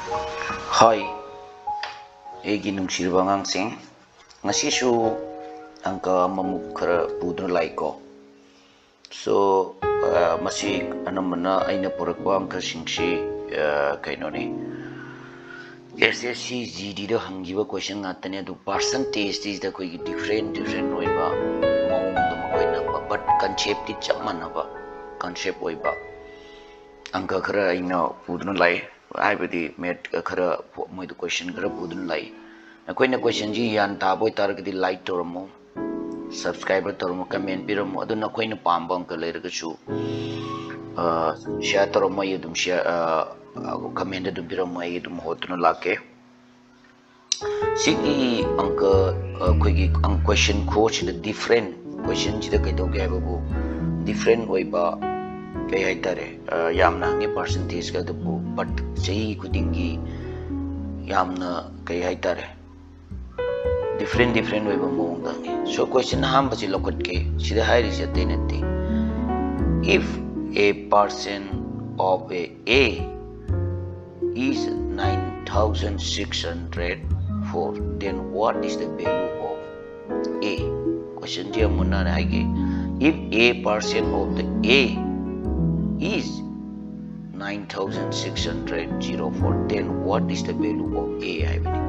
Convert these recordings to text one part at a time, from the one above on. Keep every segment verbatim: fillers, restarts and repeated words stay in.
Hi, ꯑꯩꯒꯤ ꯅꯨꯡꯁꯤꯔꯕ ꯑꯉꯥꯡꯁꯤꯡ, ꯉꯁꯤꯁꯨ ꯑꯪꯀ ꯑꯃꯃꯨꯛ ꯈꯔ ꯄꯨꯗꯨꯅ ꯂꯥꯛꯏꯀꯣ꯫ So, ꯑ, ꯃꯁꯤ ꯑꯅꯝꯕꯅ ꯑꯩꯅ ꯄꯨꯔꯛꯄ ꯑꯪꯀꯁꯤꯡꯁꯤ, ꯑ, ꯀꯩꯅꯣꯅꯤ, S S C G D ꯗ ꯍꯪꯈꯤꯕ question ꯉꯥꯛꯇꯅꯤ꯫ ꯑꯗꯨ percentageꯁꯤꯗ ꯑꯩꯈꯣꯏꯒꯤ different different ꯑꯣꯏꯕ ꯃꯑꯣꯡꯗ ꯃꯈꯣꯏꯅ, but conceptꯇꯤ ꯆꯞ ꯃꯥꯟꯅꯕ concept ꯑꯣꯏꯕ ꯑꯪꯀ ꯈꯔ ꯑꯩꯅ ꯄꯨꯗꯨꯅ ꯂꯥꯛꯏ꯫ ꯍꯥꯏꯕꯗꯤ math ꯈꯔ, ꯃꯣꯏꯗ question ꯈꯔ ꯄꯨꯗꯨꯅ ꯂꯥꯛꯏ꯫ ꯅꯈꯣꯏꯅ questionꯁꯤ ꯒ꯭ꯌꯥꯟ ꯇꯥꯕ ꯑꯣꯏꯇꯥꯔꯒꯗꯤ like ꯇꯧꯔꯝꯃꯨ, subscribe ꯇꯧꯔꯝꯃꯨ, comment ꯄꯤꯔꯝꯃꯨ꯫ ꯑꯗꯨ ꯅꯈꯣꯏꯅ ꯄꯥꯝꯕ ꯑꯪꯀ ꯂꯩꯔꯒꯁꯨ, ꯑ, share ꯇꯧꯔꯝꯃꯨ, ꯑꯩ ꯑꯗꯨꯝ share, ꯑ, comment ꯑꯗꯨꯝ ꯄꯤꯔꯝꯃꯨ, ꯑꯩ ꯑꯗꯨꯝ ꯍꯣꯠꯇꯨꯅ ꯂꯥꯛꯀꯦ꯫ ꯁꯤꯒꯤ ꯑꯪꯀ, ꯑꯩꯈꯣꯏꯒꯤ ꯑꯪ-, question ꯈꯨꯍꯣꯠꯁꯤꯗ different, questionꯁꯤꯗ ꯀꯩꯗꯧꯒꯦ ꯍꯥꯏꯕꯕꯨ different ꯑꯣꯏꯕ, ꯀꯩ ꯍꯥꯏꯇꯥꯔꯦ, ꯑ, ꯌꯥꯝꯅ ꯍꯪꯉꯤ percentageꯀ, ꯑꯗꯨꯕꯨ but ꯆꯍꯤ ꯈꯨꯗꯤꯡꯒꯤ ꯌꯥꯝꯅ, ꯀꯩ ꯍꯥꯏꯇꯥꯔꯦ, different different ꯑꯣꯏꯕ ꯃꯑꯣꯡꯗ ꯍꯪꯉꯤ꯫ So question ꯑꯍꯥꯟꯕꯁꯤ ꯂꯧꯈꯠꯀꯦ꯫ ꯁꯤꯗ ꯍꯥꯏꯔꯤꯁꯦ ꯑꯇꯩ ꯅꯠꯇꯦ, if a percent of a A is nine thousand six hundred four, then what is the value of A? Questionꯁꯤ ꯑꯃꯨꯛ ꯍꯟꯅ ꯍꯥꯏꯒꯦ, if a percent of the A is nine thousand six hundred zero four, then what is the value of A ꯍꯥꯏꯕꯅꯤ꯫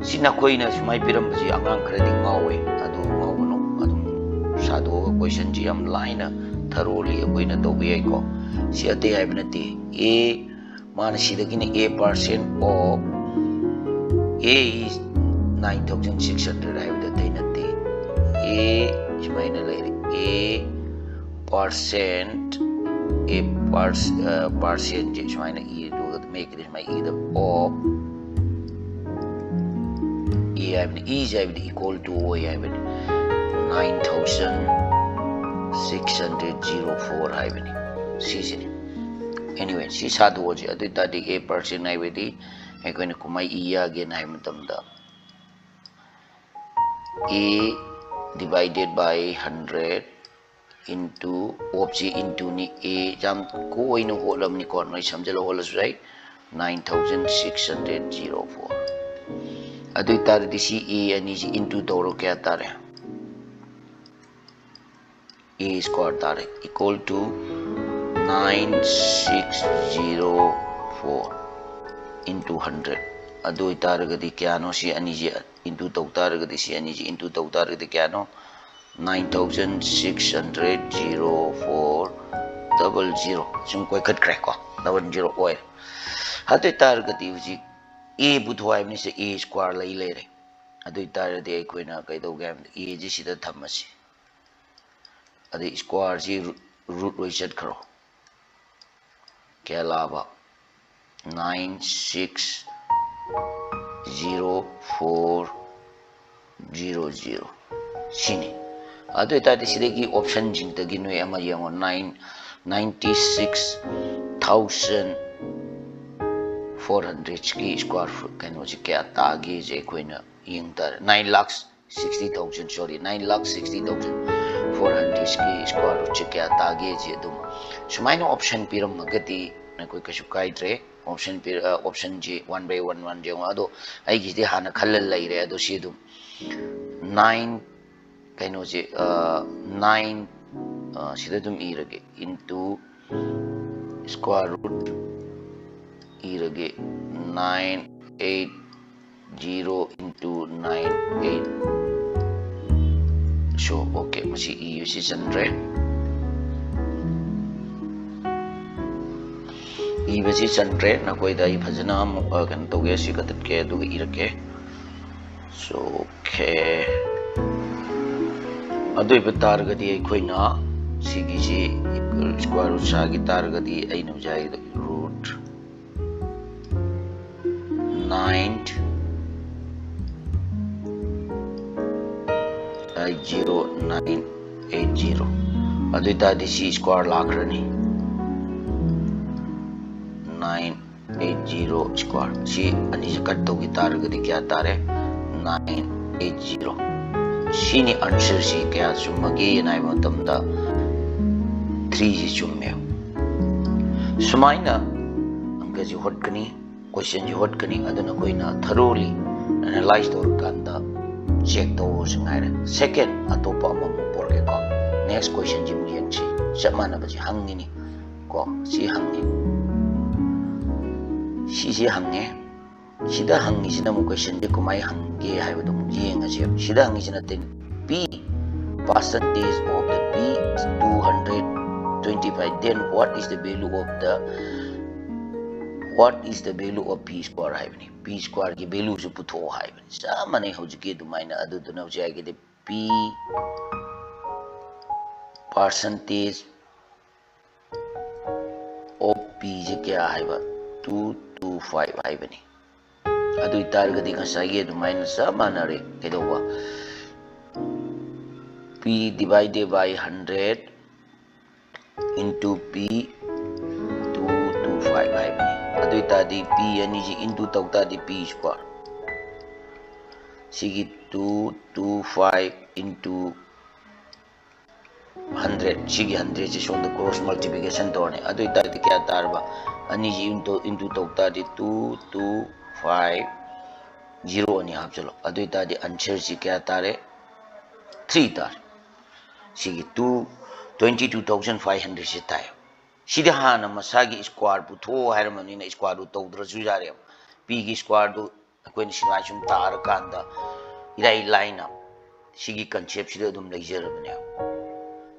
ꯁꯤ ꯅꯈꯣꯏꯅ ꯁꯨꯃꯥꯏꯅ ꯄꯤꯔꯝꯕꯁꯤ ꯑꯉꯥꯡ ꯈꯔꯗꯤ ꯉꯥꯎꯋꯦ, ꯑꯗꯨ ꯉꯥꯎꯒꯅꯨ꯫ ꯑꯗꯨꯝ ꯁꯥꯗꯣꯛꯑꯒ questionꯁꯤ ꯌꯥꯝ ꯂꯥꯏꯅ, thoroughly ꯑꯩꯈꯣꯏꯅ ꯇꯧꯕ ꯌꯥꯏꯀꯣ꯫ ꯁꯤ ꯑꯇꯩ ꯍꯥꯏꯕ ꯅꯠꯇꯦ, A, ꯃꯥꯅ ꯁꯤꯗꯒꯤꯅ A percent of A is nine thousand six hundred ꯍꯥꯏꯕꯗ ꯑꯇꯩ ꯅꯠꯇꯦ, A ꯁꯨꯃꯥꯏꯅ ꯂꯩꯔꯦ, A percent, A per-, ꯑ, percentꯁꯦ ꯁꯨꯃꯥꯏꯅ ꯏ, ꯑꯗꯨꯒ ꯃꯌꯦꯛꯇꯗꯤ ꯁꯨꯃꯥꯏꯅ ꯏꯒꯗꯕ, of A ꯍꯥꯏꯕꯅꯤ, Eꯁꯦ ꯍꯥꯏꯕꯗꯤ equal to ꯑꯣꯏ ꯍꯥꯏꯕꯅꯤ, nine thousand six hundred zero four ꯍꯥꯏꯕꯅꯤ꯫ ꯁꯤꯁꯤꯅꯤ꯫ Anyway, ꯁꯤ ꯁꯥꯗꯣꯛꯑꯁꯤ꯫ ꯑꯗꯨ ꯑꯣꯏ ꯇꯥꯔꯗꯤ A percent ꯍꯥꯏꯕꯗꯤ ꯑꯩꯈꯣꯏꯅ ꯀꯃꯥꯏꯅ ꯏ ꯌꯥꯒꯦꯅ ꯍꯥꯏꯕ ꯃꯇꯝꯗ, A divided by hundred into, ofꯁꯤ intoꯅꯤ, A ꯌꯥꯝ ꯀꯣꯏꯅ ꯍꯣꯠꯂꯕꯅꯤꯀꯣ, ꯅꯣꯏ ꯁꯝꯖꯜꯂ ꯍꯣꯠꯂꯁꯨ ꯌꯥꯏ꯫ Nine thousand six hundred zero four. ꯑꯗꯨ ꯑꯣꯏꯇꯥꯔꯗꯤ ꯁꯤ A ꯑꯅꯤꯁꯤ into ꯇꯧꯔꯣ, ꯀꯌꯥ ꯇꯥꯔꯦ? A square ꯇꯥꯔꯦ, equal to nine six zero four into hundred. ꯑꯗꯨ ꯑꯣꯏꯇꯥꯔꯒꯗꯤ ꯀꯌꯥꯅꯣ? ꯁꯤ ꯑꯅꯤꯁꯤ into ꯇꯧ ꯇꯥꯔꯒꯗꯤ, ꯁꯤ ꯑꯅꯤꯁꯤ into ꯇꯧ ꯇꯥꯔꯒꯗꯤ ꯀꯌꯥꯅꯣ? Nine thousand six hundred zero four double zero꯫ ꯁꯨꯝ ꯀꯣꯏꯈꯠꯈ꯭ꯔꯦꯀꯣ, double zero ꯑꯣꯏꯔꯦ꯫ ꯑꯗꯨ ꯑꯣꯏꯇꯥꯔꯒꯗꯤ ꯍꯧꯖꯤꯛ A ꯄꯨꯊꯣꯛ ꯍꯥꯏꯕꯅꯤ, ꯁꯤ A square ꯂꯩ ꯂꯩꯔꯦ꯫ ꯑꯗꯨ ꯑꯣꯏꯇꯥꯔꯗꯤ ꯑꯩꯈꯣꯏꯅ ꯀꯩꯗꯧꯒꯦ ꯍꯥꯏꯕꯗ, A ꯁꯤ ꯁꯤꯗ ꯊꯝꯃꯁꯤ꯫ ꯑꯗꯩ square ꯁꯤ root, root ꯑꯣꯏ ꯆꯠꯈ꯭ꯔꯣ꯫ ꯀꯌꯥ ꯂꯥꯛꯑꯕ? Nine six zero four zero zero꯫ ꯁꯤꯅꯤ꯫ ꯑꯗꯨ ꯑꯣꯏꯇꯥꯔꯗꯤ ꯁꯤꯗꯒꯤ option ꯁꯤꯡꯗꯒꯤ ꯅꯣꯏ ꯑꯃ ꯌꯦꯡꯉꯣ, nine, ninety six thousand four hundred ꯀꯤ square foot ꯀꯩꯅꯣꯁꯤ ꯀꯌꯥ ꯇꯥꯒꯦꯁꯦ ꯑꯩꯈꯣꯏꯅ ꯌꯦꯡ ꯇꯥꯔꯦ꯫ Nine lakh sixty thousand, sorry, nine lakh sixty thousand four hundred ꯀꯤ square root ꯁꯤ ꯀꯌꯥ ꯇꯥꯒꯦꯁꯦ ꯑꯗꯨꯝ ꯁꯨꯃꯥꯏꯅ option ꯄꯤꯔꯝꯃꯒꯗꯤ ꯅꯈꯣꯏ ꯀꯩꯁꯨ ꯀꯥꯏꯗ꯭ꯔꯦ꯫ Option ꯄꯤꯔ-, ꯑ, option ꯁꯤ one by one one ꯌꯦꯡꯉꯣ꯫ ꯑꯗꯣ ꯑꯩꯒꯤꯁꯤꯗꯤ ꯍꯥꯟꯅ ꯈꯜꯂ ꯂꯩꯔꯦ꯫ ꯑꯗꯣ ꯁꯤ ꯑꯗꯨꯝ nine, ꯀꯩꯅꯣꯁꯦ, ꯑ, nine, ꯑ, ꯁꯤꯗ ꯑꯗꯨꯝ ꯏꯔꯒꯦ, into square root ꯏꯔꯒꯦ, nine eight zero into nine eight꯫ So, okay, ꯃꯁꯤ ꯏꯕꯁꯤ ꯆꯟꯗ꯭ꯔꯦ꯫ ꯏꯕꯁꯤ ꯆꯟꯗ꯭ꯔꯦ꯫ ꯅꯈꯣꯏꯗ ꯑꯩ ꯐꯖꯅ ꯑꯃꯨꯛ, ꯑ, ꯀꯩꯅꯣ ꯇꯧꯒꯦ, ꯁꯤ ꯀꯛꯊꯠꯀꯦ, ꯑꯗꯨꯒ ꯏꯔꯛꯀꯦ꯫ So, okay꯫ ꯑꯗꯨ ꯑꯣꯏꯕ ꯇꯥꯔꯒꯗꯤ ꯑꯩꯈꯣꯏꯅ ꯁꯤꯒꯤꯁꯤ square root ꯁꯥꯒꯤ ꯇꯥꯔꯒꯗꯤ ꯑꯩꯅ ꯍꯧꯖꯤꯛ ꯍꯥꯏꯗꯣ root nine eight zero nine eight zero꯫ ꯑꯗꯨ ꯑꯣꯏ ꯇꯥꯔꯗꯤ ꯁꯤ square ꯂꯥꯛꯈ꯭ꯔꯅꯤ꯫ Nine eight zero square꯫ ꯁꯤ ꯑꯅꯤꯁꯤ cut ꯇꯧꯈꯤ ꯇꯥꯔꯒꯗꯤ ꯀꯌꯥ ꯇꯥꯔꯦ? Nine eight zero꯫ ꯁꯤꯅꯤ answer ꯁꯤ꯫ ꯀꯌꯥ ꯆꯨꯝꯃꯒꯦꯅ ꯍꯥꯏꯕ ꯃꯇꯝꯗ three ꯁꯤ ꯆꯨꯝꯃꯦ꯫ ꯁꯨꯃꯥꯏꯅ ꯑꯪꯀ ꯑꯁꯤ ꯍꯣꯠꯀꯅꯤ, ꯀꯣꯏꯁꯟꯁꯤ ꯍꯣꯠꯀꯅꯤ꯫ ꯑꯗꯨꯅ ꯑꯩꯈꯣꯏꯅ ꯊꯔꯣꯂꯤ ꯑꯦꯅꯥꯂꯥꯏꯁ ꯇꯧꯔꯀꯥꯟꯗ ꯆꯦꯛ ꯇꯧꯕꯁꯨ ꯉꯥꯏꯔꯦ꯫ ꯁꯦꯀꯦꯟ, ꯑꯇꯣꯞꯄ ꯑꯃꯃꯨꯛ ꯄꯣꯔꯛꯀꯦꯀꯣ꯫ ꯅꯦꯛꯁ ꯀꯣꯏꯁꯟꯁꯤ ꯑꯃꯨꯛ ꯌꯦꯡꯁꯤ꯫ ꯆꯞ ꯃꯥꯟꯅꯕꯁꯤ ꯍꯪꯉꯤꯅꯤ ꯀꯣ꯫ ꯁꯤ ꯍꯪꯉꯤ, ꯁꯤꯁꯦ ꯍꯪꯉꯦ꯫ ꯁꯤꯗ ꯍꯪꯉꯤꯁꯤꯅ ꯑꯃꯨꯛ ꯀꯣꯏꯁꯟꯁꯦ ꯀꯃꯥꯏꯅ ꯍꯪꯒꯦ ꯍꯥꯏꯕꯗꯣ ꯑꯃꯨꯛ ꯌꯦꯡꯉꯁꯦꯕ꯫ ꯁꯤꯗ ꯍꯪꯉꯤꯁꯤꯅ ten, P percentage of the P is two hundred twenty-five, then what is the value of the, what is the value of P square ꯍꯥꯏꯕꯅꯤ꯫ P squareꯒꯤ valueꯁꯨ ꯄꯨꯊꯣꯛꯑꯣ ꯍꯥꯏꯕꯅꯤ꯫ ꯆꯞ ꯃꯥꯟꯅꯩ ꯍꯧꯖꯤꯛꯀꯤ ꯑꯗꯨꯃꯥꯏꯅ꯫ ꯑꯗꯨꯗꯨꯅ ꯍꯧꯖꯤꯛ ꯍꯥꯏꯒꯗꯤ P percentage of Pꯁꯦ ꯀꯌꯥ ꯍꯥꯏꯕ? Two two five ꯍꯥꯏꯕꯅꯤ꯫ ꯑꯗꯨ ꯑꯣꯏꯇꯥꯔꯒꯗꯤ ꯉꯁꯥꯏꯒꯤ ꯑꯗꯨꯃꯥꯏꯅ ꯆꯞ ꯃꯥꯟꯅꯔꯦ꯫ ꯀꯩꯗꯧꯕ? P divided by hundred into P two two five ꯍꯥꯏꯕꯅꯤ꯫ ꯑꯗꯨ ꯑꯣꯏꯇꯥꯔꯗꯤ P ꯑꯅꯤꯁꯤ into ꯇꯧ ꯇꯥꯔꯗꯤ P square, ꯁꯤꯒꯤ two two five into hundred, ꯁꯤꯒꯤ hundredꯁꯤ ꯁꯣꯝꯗ cross multiplication ꯇꯧꯔꯅꯤ꯫ ꯑꯗꯨ ꯑꯣꯏꯇꯥꯔꯗꯤ ꯀꯌꯥ ꯇꯥꯔꯕ? ꯑꯅꯤꯁꯤ into, into ꯇꯧ ꯇꯥꯔꯗꯤ two two five, zero ꯑꯅꯤ ꯍꯥꯞꯆꯤꯜꯂꯣ꯫ ꯑꯗꯨ ꯑꯣꯏꯇꯥꯔꯗꯤ answerꯁꯤ ꯀꯌꯥ ꯇꯥꯔꯦ? Three ꯇꯥꯔꯦ꯫ ꯁꯤꯒꯤ two, twenty two thousand five hundredꯁꯤ ꯇꯥꯏ꯫ ꯁꯤꯗꯤ ꯍꯥꯟꯅ ꯃꯁꯥꯒꯤ square ꯄꯨꯊꯣꯛꯑꯣ ꯍꯥꯏꯔꯝꯕꯅꯤꯅ squareꯗꯨ ꯇꯧꯗ꯭ꯔꯁꯨ ꯌꯥꯔꯦꯕ꯫ Pꯒꯤ squareꯗꯨ ꯑꯩꯈꯣꯏꯅ ꯁꯨꯃꯥꯏ ꯁꯨꯝ ꯇꯥꯔꯀꯥꯟꯗ ꯏꯔꯥꯏ ꯂꯥꯏꯅ ꯁꯤꯒꯤ conceptꯁꯤꯗ ꯑꯗꯨꯝ ꯂꯩꯖꯔꯕꯅꯦꯕ꯫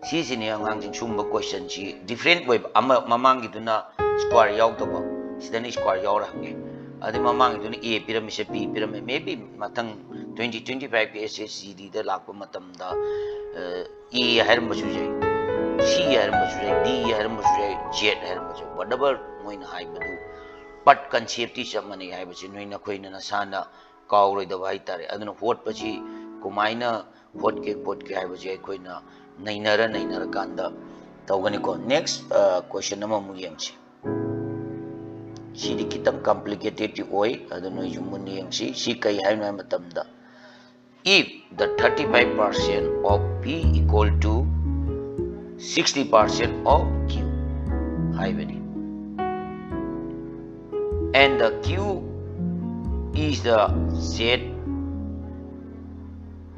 ꯁꯤꯁꯤꯅꯦ ꯑꯉꯥꯡꯁꯤꯡ, ꯁꯨꯝꯕ questionꯁꯤ different ꯑꯣꯏꯕ꯫ ꯑꯃ ꯃꯃꯥꯡꯒꯤꯗꯨꯅ square ꯌꯥꯎꯗꯕ, ꯁꯤꯗꯅ square ꯌꯥꯎꯔ ꯍꯪꯉꯦ꯫ ꯑꯗꯩ ꯃꯃꯥꯡꯒꯤꯗꯨꯅ A ꯄꯤꯔꯝꯃꯤꯁꯦ, B ꯄꯤꯔꯝꯃꯦ꯫ Maybe ꯃꯊꯪ twenty twenty-fiveꯀꯤ SSCDꯗ ꯂꯥꯛꯄ ꯃꯇꯝꯗ, ꯑ, A ꯍꯥꯏꯔꯝꯕꯁꯨ ꯌꯥꯏ, C ꯍꯥꯏꯔꯝꯕꯁꯨ ꯌꯥꯏ, D ꯍꯥꯏꯔꯝꯕꯁꯨ ꯌꯥꯏ, Z ꯍꯥꯏꯔꯝꯕꯁꯨ ꯌꯥꯏ, whatever ꯃꯣꯏꯅ ꯍꯥꯏꯕꯗꯨ, but conceptꯇꯤ ꯆꯞ ꯃꯥꯟꯅꯩ ꯍꯥꯏꯕꯁꯤ ꯅꯣꯏ ꯅꯈꯣꯏꯅ ꯅꯁꯥꯅ ꯀꯥꯎꯔꯣꯏꯗꯕ ꯍꯥꯏꯇꯥꯔꯦ꯫ ꯑꯗꯨꯅ ꯍꯣꯠꯄꯁꯤ ꯀꯃꯥꯏꯅ ꯍꯣꯠꯀꯦ ꯈꯣꯠꯀꯦ ꯍꯥꯏꯕꯁꯤ ꯑꯩꯈꯣꯏꯅ ꯅꯩꯅꯔ ꯅꯩꯅꯔꯀꯥꯟꯗ ꯇꯧꯒꯅꯤꯀꯣ꯫ Next, ꯑ, question ꯑꯃꯃꯨꯛ ꯌꯦꯡꯁꯤ꯫ ꯁꯤꯗꯤ ꯈꯤꯇꯪ complicatedꯇꯤ ꯑꯣꯏ, ꯑꯗꯨ ꯅꯣꯏꯁꯨ ꯃꯨꯟꯅ ꯌꯦꯡꯁꯤ꯫ ꯁꯤ ꯀꯩ ꯍꯥꯏꯅꯣ ꯍꯥꯏꯕ ꯃꯇꯝꯗ, if the thirty-five percent of P equal to sixty percent of Q ꯍꯥꯏꯕꯅꯤ꯫ And the Q is the Z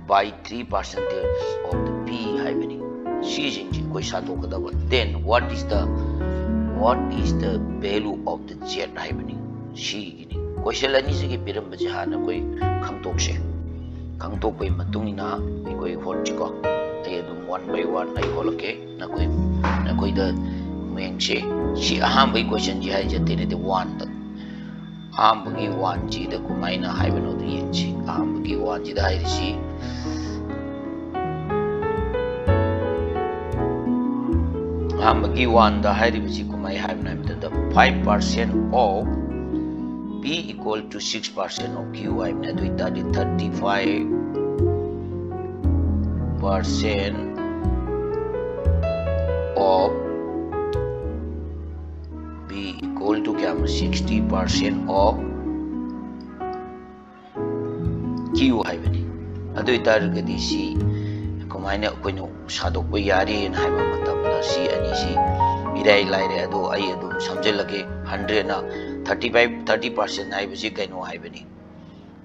by three percentage of the P ꯍꯥꯏꯕꯅꯤ꯫ ꯁꯤꯁꯤꯡꯁꯤ ꯑꯩꯈꯣꯏ ꯁꯥꯗꯣꯛꯀꯗꯕ꯫ Then what is the, what is the value of the Z ꯍꯥꯏꯕꯅꯤ꯫ ꯁꯤꯒꯤꯅꯤ꯫ Question ꯑꯅꯤꯁꯤꯒꯤ ꯄꯤꯔꯝꯕꯁꯦ ꯍꯥꯟꯅ ꯑꯩꯈꯣꯏ ꯈꯪꯗꯣꯛꯁꯦ꯫ ꯈꯪꯗꯣꯛꯄꯒꯤ ꯃꯇꯨꯡ ꯏꯟꯅ ꯑꯩꯈꯣꯏ ꯍꯣꯠꯁꯤꯀꯣ꯫ ꯑꯩ ꯑꯗꯨꯝ one by one ꯑꯩ ꯍꯣꯠꯂꯛꯀꯦ꯫ ꯅꯈꯣꯏ, ꯅꯈꯣꯏꯗ ꯌꯦꯡꯁꯤ꯫ ꯁꯤ ꯑꯍꯥꯟꯕꯒꯤ questionꯁꯤ ꯍꯥꯏꯁꯦ ꯑꯇꯩ ꯅꯠꯇꯦ, oneꯗ꯫ ꯑꯍꯥꯟꯕꯒꯤ oneꯁꯤꯗ ꯀꯃꯥꯏꯅ ꯍꯥꯏꯕꯅꯣꯗꯨ ꯌꯦꯡꯁꯤ꯫ ꯑꯍꯥꯟꯕꯒꯤ oneꯁꯤꯗ ꯍꯥꯏꯔꯤꯁꯤ, ꯑꯍꯥꯟꯕꯒꯤ oneꯗ ꯍꯥꯏꯔꯤꯕꯁꯤ ꯀꯃꯥꯏ ꯍꯥꯏꯕꯅꯣ ꯍꯥꯏꯕ ꯃꯇꯝꯗ, five percent of P equal to six percent of Q ꯍꯥꯏꯕꯅꯤ꯫ ꯑꯗꯨ ꯑꯣꯏꯇꯥꯔꯗꯤ thirty five percent of P equal to ꯀꯌꯥꯅꯣ? Sixty percent of Q ꯍꯥꯏꯕꯅꯤ꯫ ꯑꯗꯨ ꯑꯣꯏꯇꯥꯔꯒꯗꯤ ꯁꯤ ꯀꯃꯥꯏꯅ ꯑꯩꯈꯣꯏꯅ ꯁꯥꯗꯣꯛꯄ ꯌꯥꯔꯤꯅ ꯍꯥꯏꯕ ꯃꯇꯝꯗ ꯁꯤ ꯑꯅꯤꯁꯤ ꯏꯔꯥꯏ ꯂꯥꯏꯔꯦ꯫ ꯑꯗꯣ ꯑꯩ ꯑꯗꯨꯝ ꯁꯝꯖꯤꯜꯂꯒꯦ꯫ Hundredꯅ thirty five, thirty percent ꯍꯥꯏꯕꯁꯤ ꯀꯩꯅꯣ ꯍꯥꯏꯕꯅꯤ?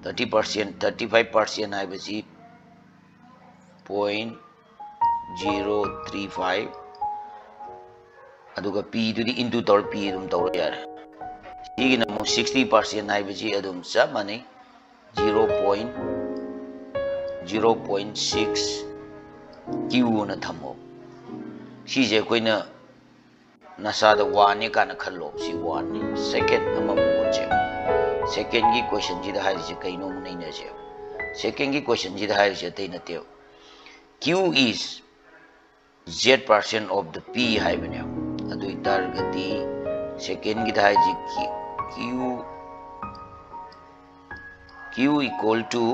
Thirty percent, thirty five percent ꯍꯥꯏꯕꯁꯤ point zero three five, ꯑꯗꯨꯒ Pꯗꯨꯗꯤ into ꯇꯧꯔ P ꯑꯗꯨꯝ ꯇꯧꯔ ꯌꯥꯔꯦ꯫ ꯁꯤꯒꯤꯅ ꯑꯃꯨꯛ sixty percent ꯍꯥꯏꯕꯁꯤ ꯑꯗꯨꯝ ꯆꯞ ꯃꯥꯟꯅꯩ, zero point zero point six Qꯅ ꯊꯝꯃꯣ꯫ ꯁꯤꯁꯦ ꯑꯩꯈꯣꯏꯅ ꯅꯁꯥꯗ oneꯅꯤ ꯀꯥꯏꯅ ꯈꯜꯂꯣ꯫ ꯁꯤ oneꯅꯤ꯫ Second ꯑꯃꯃꯨꯛ ꯍꯣꯠꯁꯦ꯫ Secondꯒꯤ questionꯁꯤꯗ ꯍꯥꯏꯔꯤꯁꯦ ꯀꯩꯅꯣ ꯑꯃꯨꯛ ꯅꯩꯅꯁꯦ꯫ Secondꯒꯤ questionꯁꯤꯗ ꯍꯥꯏꯔꯤꯁꯦ ꯑꯇꯩ ꯅꯠꯇꯦꯕ, Q is Z percent of the P ꯍꯥꯏꯕꯅꯦꯕ꯫ ꯑꯗꯨ ꯑꯣꯏꯇꯥꯔꯒꯗꯤ secondꯒꯤꯗ ꯍꯥꯏꯁꯦ Q, Q, Q equal to,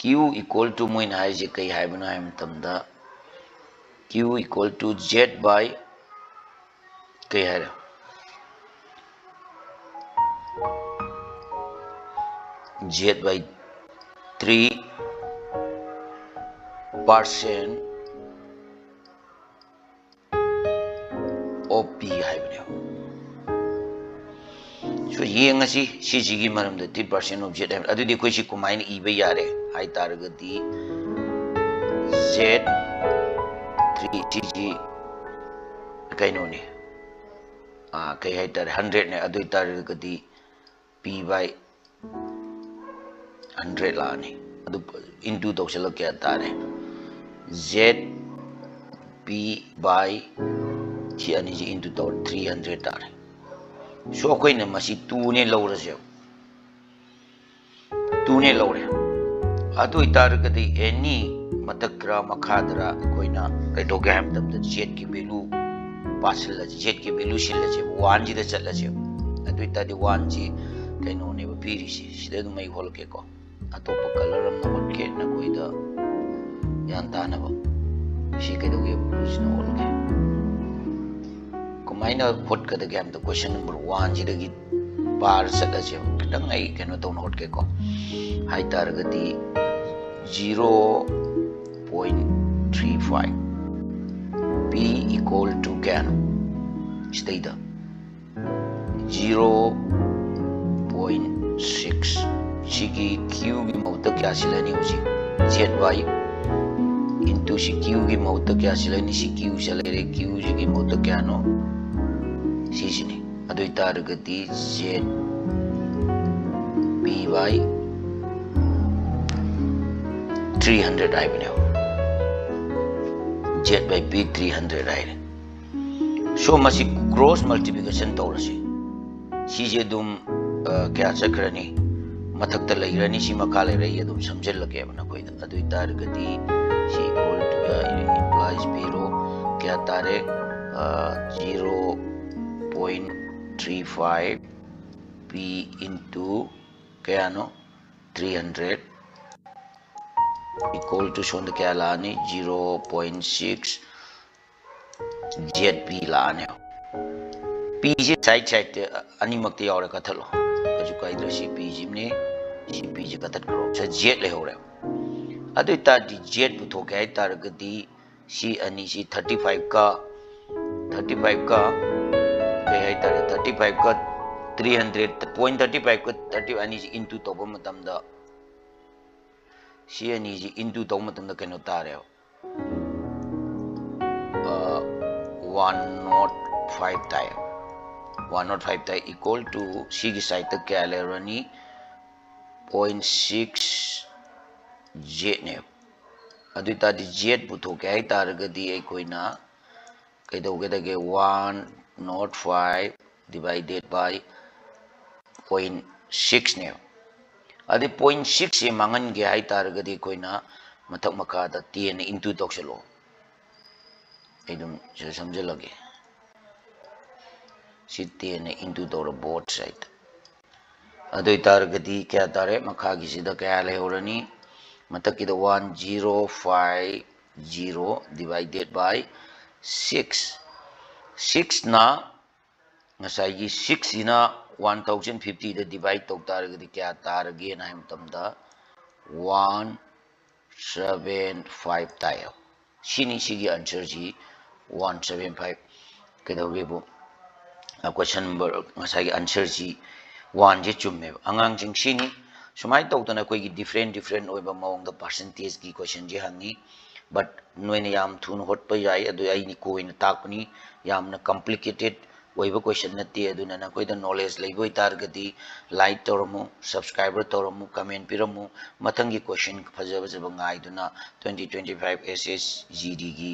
Q equal to ꯃꯣꯏꯅ ꯍꯥꯏꯁꯦ ꯀꯩ ꯍꯥꯏꯕꯅꯣ ꯍꯥꯏꯕ ꯃꯇꯝꯗ, Q equal to Z by ꯀꯩ ꯍꯥꯏꯔꯦ? Z by three percent of P ꯍꯥꯏꯕꯅꯦꯕ꯫ So ꯌꯦꯡꯉꯁꯤ ꯁꯤꯁꯤꯒꯤ ꯃꯔꯝꯗ, three percent of Z ꯍꯥꯏꯕ꯫ ꯑꯗꯨꯗꯤ ꯑꯩꯈꯣꯏ ꯁꯤ ꯀꯃꯥꯏꯅ ꯏꯕ ꯌꯥꯔꯦ ꯍꯥꯏ ꯇꯥꯔꯒꯗꯤ, Z three ꯁꯤꯁꯤ ꯀꯩꯅꯣꯅꯤ, ꯑꯥ, ꯀꯩ ꯍꯥꯏꯇꯥꯔꯦ, hundred ꯅꯦ꯫ ꯑꯗꯨ ꯑꯣꯏꯇꯥꯔꯒꯗꯤ P by hundred ꯂꯥꯛꯑꯅꯤ꯫ ꯑꯗꯨ into ꯇꯧꯁꯤꯜꯂꯒ ꯀꯌꯥ ꯇꯥꯔꯦ? Z P by ꯁꯤ ꯑꯅꯤꯁꯤ into ꯇꯧꯔ three hundred ꯇꯥꯔꯦ꯫ So ꯑꯩꯈꯣꯏꯅ ꯃꯁꯤ two ꯅꯦ ꯂꯧꯔꯁꯦꯕ꯫ Two ꯅꯦ ꯂꯧꯔꯦ꯫ ꯑꯗꯨ ꯑꯣꯏꯇꯥꯔꯒꯗꯤ any ꯃꯊꯛꯇꯔꯥ ꯃꯈꯥꯗꯔꯥ ꯑꯩꯈꯣꯏꯅ ꯀꯩꯗꯧꯒꯦ ꯍꯥꯏꯕ ꯃꯇꯝꯗ Z ꯀꯤ value ꯄꯥꯁꯤꯜꯂꯁꯤ, Z ꯀꯤ value ꯁꯤꯜꯂꯁꯦꯕ, one ꯁꯤꯗ ꯆꯠꯂꯁꯦꯕ꯫ ꯑꯗꯨ ꯑꯣꯏꯇꯥꯔꯗꯤ one ꯁꯤ ꯀꯩꯅꯣꯅꯦꯕ ꯄꯤꯔꯤꯁꯤ꯫ ꯁꯤꯗ ꯑꯗꯨꯝ ꯑꯩ ꯍꯣꯠꯂꯛꯀꯦꯀꯣ, ꯑꯇꯣꯞꯄ colour ꯑꯃ ꯍꯣꯠꯀꯦ ꯅꯈꯣꯏꯗ ꯒ꯭ꯌꯥꯟ ꯇꯥꯅꯕ꯫ ꯁꯤ ꯀꯩꯗꯧꯒꯦ? Blue ꯁꯤꯅ ꯍꯣꯠꯂꯛꯀꯦ꯫ ꯀꯃꯥꯏꯅ ꯍꯣꯠꯀꯗꯒꯦ ꯍꯥꯏꯕꯗ question number one ꯁꯤꯗꯒꯤ ꯄꯥꯔ ꯆꯠꯂꯁꯦꯕ꯫ ꯈꯤꯇꯪ ꯑꯩ ꯀꯩꯅꯣ ꯇꯧꯅ ꯍꯣꯠꯀꯦꯀꯣ꯫ ꯍꯥꯏ ꯇꯥꯔꯒꯗꯤ zero point three five, P equal to ꯀꯌꯥꯅꯣ? ꯁꯤꯗꯩꯗ zero point six꯫ ꯁꯤꯒꯤ Q ꯒꯤ ꯃꯍꯨꯠꯇ ꯀꯌꯥ ꯁꯤꯜꯂꯅꯤ? ꯍꯧꯖꯤꯛ Z Y into ꯁꯤ Q ꯒꯤ ꯃꯍꯨꯠꯇ ꯀꯌꯥ ꯁꯤꯜꯂꯅꯤ? ꯁꯤ Q ꯁꯤ ꯂꯩꯔꯦ, Q ꯁꯤꯒꯤ ꯃꯍꯨꯠꯇ ꯀꯌꯥꯅꯣ? ꯁꯤꯁꯤꯅꯤ꯫ ꯑꯗꯨ ꯑꯣꯏꯇꯥꯔꯒꯗꯤ Z P by three hundred ꯍꯥꯏꯕꯅꯦꯕ꯫ Z by P three hundred ꯍꯥꯏꯔꯦ꯫ So ꯃꯁꯤ cross multiplication ꯇꯧꯔꯁꯤ꯫ ꯁꯤꯁꯦ ꯑꯗꯨꯝ, ꯑ, ꯀꯌꯥ ꯆꯠꯈ꯭ꯔꯅꯤ? ꯃꯊꯛꯇ ꯂꯩꯈ꯭ꯔꯅꯤ, ꯁꯤ ꯃꯈꯥ ꯂꯩꯔꯦ, ꯑꯩ ꯑꯗꯨꯝ ꯁꯝꯖꯤꯜꯂꯒꯦꯕ ꯅꯈꯣꯏꯗ꯫ ꯑꯗꯨ ꯑꯣꯏꯇꯥꯔꯒꯗꯤ ꯁꯤ equal to, ꯑ, implies P ꯔꯣ ꯀꯌꯥ ꯇꯥꯔꯦ? ꯑ, zero point three five P into ꯀꯌꯥꯅꯣ? Three hundred equal to ꯁꯣꯝꯗ ꯀꯌꯥ ꯂꯥꯛꯑꯅꯤ? Zero point six Z P ꯂꯥꯛꯑꯅꯦꯕ꯫ P ꯁꯦ side side ꯇ ꯑꯅꯤꯃꯛꯇ ꯌꯥꯎꯔꯦ, ꯀꯛꯊꯠꯂꯣ, ꯀꯩꯁꯨ ꯀꯥꯏꯗ꯭ꯔꯦ꯫ ꯁꯤ P ꯁꯤꯃꯅꯤ, ꯁꯤ P ꯁꯤ ꯀꯛꯊꯠꯈ꯭ꯔꯣ꯫ ꯁꯤ Z ꯂꯩꯍꯧꯔꯦ꯫ ꯑꯗꯨ ꯑꯣꯏꯇꯥꯔꯗꯤ Z ꯄꯨꯊꯣꯛꯀꯦ ꯍꯥꯏ ꯇꯥꯔꯒꯗꯤ ꯁꯤ ꯑꯅꯤꯁꯤ thirty five ꯀ ꯊꯥꯔꯇꯤ ꯐꯥꯏꯚꯀ ꯀꯩ ꯍꯥꯏꯇꯥꯔꯦ, ꯊꯥꯔꯇꯤ ꯐꯥꯏꯚꯀ ꯊ꯭ꯔꯤ ꯍꯟꯗ꯭ꯔꯦꯠ, ꯄꯣꯏꯟ ꯊꯥꯔꯇꯤ ꯐꯥꯏꯚꯀ ꯊꯥꯔꯇꯤ ꯑꯅꯤꯁꯤ ꯏꯟꯇꯨ ꯇꯧꯕ ꯃꯇꯝꯗ, ꯁꯤ ꯑꯅꯤꯁꯤ ꯏꯟꯇꯨ ꯇꯧꯕ ꯃꯇꯝꯗ ꯀꯩꯅꯣ ꯇꯥꯔꯦꯕ, ꯋꯥꯟ ꯅꯣꯠ ꯐꯥꯏꯚ ꯇꯥꯏ꯫ ꯋꯥꯟ ꯅꯣꯠ ꯐꯥꯏꯚ ꯇꯥꯏ, ꯏꯀ꯭ꯋꯦꯜ ꯇꯨ ꯁꯤꯒꯤ ꯁꯥꯏꯠꯇ ꯀꯌꯥ ꯂꯩꯔꯅꯤ? ꯄꯣꯏꯟ ꯁꯤꯛꯁ ꯖꯦꯠꯅꯦꯕ꯫ ꯑꯗꯨ ꯑꯣꯏ ꯇꯥꯔꯗꯤ ꯖꯦꯠ ꯄꯨꯊꯣꯛꯀꯦ ꯍꯥꯏ ꯇꯥꯔꯒꯗꯤ ꯑꯩꯈꯣꯏꯅ ꯀꯩꯗꯧꯒꯗꯒꯦ? One nought five divided by point ꯁꯤꯛꯁꯅꯦꯕ꯫ ꯑꯗꯩ ꯄꯣꯏꯟ ꯁꯤꯛꯁꯁꯦ ꯃꯥꯡꯍꯟꯒꯦ ꯍꯥꯏ ꯇꯥꯔꯒꯗꯤ ꯑꯩꯈꯣꯏꯅ ꯃꯊꯛ ꯃꯈꯥꯗ ꯇꯦꯟꯅ ꯏꯟꯇꯨ ꯇꯧꯁꯜꯂꯣ꯫ ꯑꯩ ꯑꯗꯨꯝ ꯁꯤꯗ ꯁꯝꯖꯜꯂꯒꯦ꯫ ꯁꯤ ꯇꯦꯟꯅ ꯏꯟꯇꯨ ꯇꯧꯔ ꯕꯣꯠ ꯁꯥꯏꯠꯇ꯫ ꯑꯗꯨ ꯑꯣꯏ ꯇꯥꯔꯒꯗꯤ ꯀꯌꯥ ꯇꯥꯔꯦ? ꯃꯈꯥꯒꯤꯁꯤꯗ ꯀꯌꯥ ꯂꯩꯍꯧꯔꯅꯤ? ꯃꯊꯛꯀꯤꯗ one zero five zero divided by six. ꯁꯤꯛꯁꯅ, ꯉꯁꯥꯏꯒꯤ ꯁꯤꯛꯁꯁꯤꯅ ꯋꯥꯟ ꯊꯥꯎꯖꯟ ꯐꯤꯐꯇꯤꯗ ꯗꯤꯚꯥꯏꯠ ꯇꯧ ꯇꯥꯔꯒꯗꯤ ꯀꯌꯥ ꯇꯥꯔꯒꯦꯅ ꯍꯥꯏ ꯃꯇꯝꯗ ꯋꯥꯟ ꯁꯚꯦꯟ ꯐꯥꯏꯚ ꯇꯥꯏꯌꯦꯕ꯫ ꯁꯤꯅꯤ ꯁꯤꯒꯤ ꯑꯟꯁꯔꯁꯤ, ꯋꯥꯟ ꯁꯚꯦꯟ ꯐꯥꯏꯚ꯫ ꯀꯩꯗꯧꯒꯦꯕꯨ, ꯀꯣꯏꯁꯟ ꯅꯝꯕꯔ, ꯉꯁꯥꯏꯒꯤ ꯑꯟꯁꯔꯁꯤ ꯋꯥꯟꯁꯦ ꯆꯨꯝꯃꯦꯕ꯫ ꯑꯉꯥꯡꯁꯤꯡ, ꯁꯤꯅꯤ꯫ ꯁꯨꯃꯥꯏꯅ ꯇꯧꯗꯅ ꯑꯩꯈꯣꯏꯒꯤ ꯗꯤꯐ꯭ꯔꯦꯟ ꯗꯤꯐ꯭ꯔꯦꯟ ꯑꯣꯏꯕ ꯃꯑꯣꯡꯗ ꯄꯥꯔꯁꯦꯟꯇꯦꯖꯀꯤ ꯀꯣꯏꯁꯟꯁꯤ ꯍꯪꯉꯤ꯫ ꯕꯠ ꯅꯣꯏꯅ ꯌꯥꯝ ꯊꯨꯅ ꯍꯣꯠꯄ ꯌꯥꯏ, ꯑꯗꯨ ꯑꯩꯅ ꯀꯣꯏꯅ ꯇꯥꯛꯄꯅꯤ꯫ ꯌꯥꯝꯅ ꯀꯝꯄ꯭ꯂꯤꯀꯦꯇꯦꯠ ꯑꯣꯏꯕ ꯀꯣꯏꯁꯟ ꯅꯠꯇꯦ꯫ ꯑꯗꯨꯅ ꯅꯈꯣꯏꯗ ꯅꯣꯂꯦꯖ ꯂꯩꯕ ꯑꯣꯏꯇꯥꯔꯒꯗꯤ ꯂꯥꯏꯛ ꯇꯧꯔꯝꯃꯨ, ꯁꯕꯁꯀ꯭ꯔꯥꯏꯕꯔ ꯇꯧꯔꯝꯃꯨ, ꯀꯃꯦꯟ ꯄꯤꯔꯝꯃꯨ꯫ ꯃꯊꯪꯒꯤ ꯀꯣꯏꯁꯟ ꯐꯖ ꯐꯖꯕ ꯉꯥꯏꯗꯨꯅ ꯇ꯭ꯋꯦꯟꯇꯤ ꯇ꯭ꯋꯦꯟꯇꯤ ꯐꯥꯏꯚ ꯑꯦꯁ ꯑꯦꯁ ꯖꯤ ꯗꯤꯒꯤ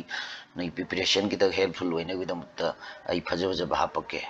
ꯅꯣꯏ ꯄ꯭ꯔꯤꯄꯦꯔꯦꯁꯟꯒꯤꯗ ꯍꯦꯜꯞꯐꯨꯜ ꯑꯣꯏꯅꯕꯒꯤꯗꯃꯛꯇ ꯑꯩ ꯐꯖ ꯐꯖꯕ ꯍꯥꯞꯄꯛꯀꯦ꯫